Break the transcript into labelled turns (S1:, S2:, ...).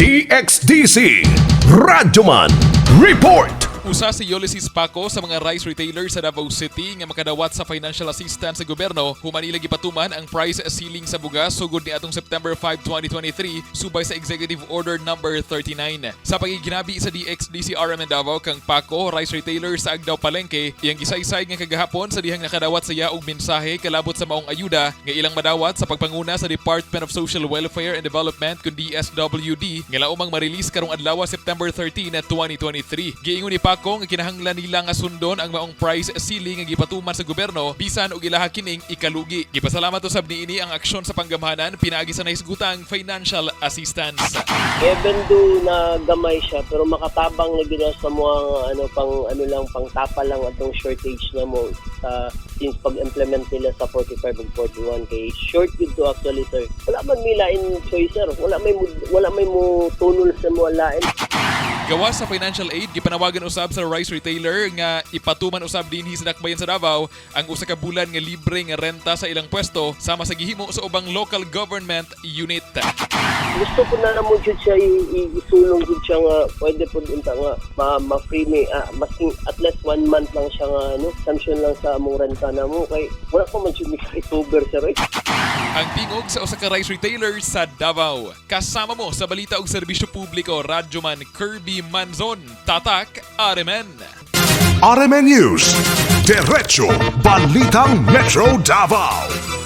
S1: DXDC Radyoman Report.
S2: Usa si Ulysses Paco sa mga rice retailer sa Davao City nga makadawat sa financial assistance sa gobyerno human nila gipatuman ang price ceiling sa bugas sugod ni atong September 5, 2023, subay sa Executive Order number 39. Sa pagiginabi sa DXDC RMN Davao kang Paco, rice retailer sa Agdao Palengke, iyang gisaysay nga kagahapon sa dihang nakadawat sa og mensahe kalabot sa maong ayuda nga ilang madawat sa pagpanguna sa Department of Social Welfare and Development kun DSWD nga laumang ma-release karong adlaw, September 13, 2023. Giingon ni Paco nga kinahanglan nila nga sundon ang maong price ceiling nga gipatuman sa gobyerno bisan og ilaha kining ikalugi. Gipasalamat usab niini ang aksyon sa panggamhanan pinaagi sa nahisgutang financial assistance.
S3: Even though na gamay siya, pero makatabang na gid sa mga ano, pang ano lang, pang tapa lang atong shortage na mo sa since pag-implement nila sa 45 ug 41, kay short gid to actually, sir. Wala man may lain choice, sir. Wala may mo tunol sa mo lain.
S2: Gawas sa financial aid, gipanawagan usab sa rice retailer nga ipatuman usab dinhi sa Dakbayan sa Davao ang usa ka bulan nga libre nga renta sa ilang pwesto sama sa gihimo sa ubang local government unit.
S3: Gusto ko na namo jud siya isulong jud siya nga pwede pud unta nga ma-free ni masking at least one month lang siya nga ano, exemption lang sa among renta na mo, kay wala pa man jud mi ka-recover, sir, eh.
S2: Ang tingog sa usa ka rice retailer sa Davao. Kasama mo sa balita ug serbisyo publiko, Radyoman Kirby Manzon, Tatak RMN.
S1: RMN News. Diretso Balitang Metro Davao.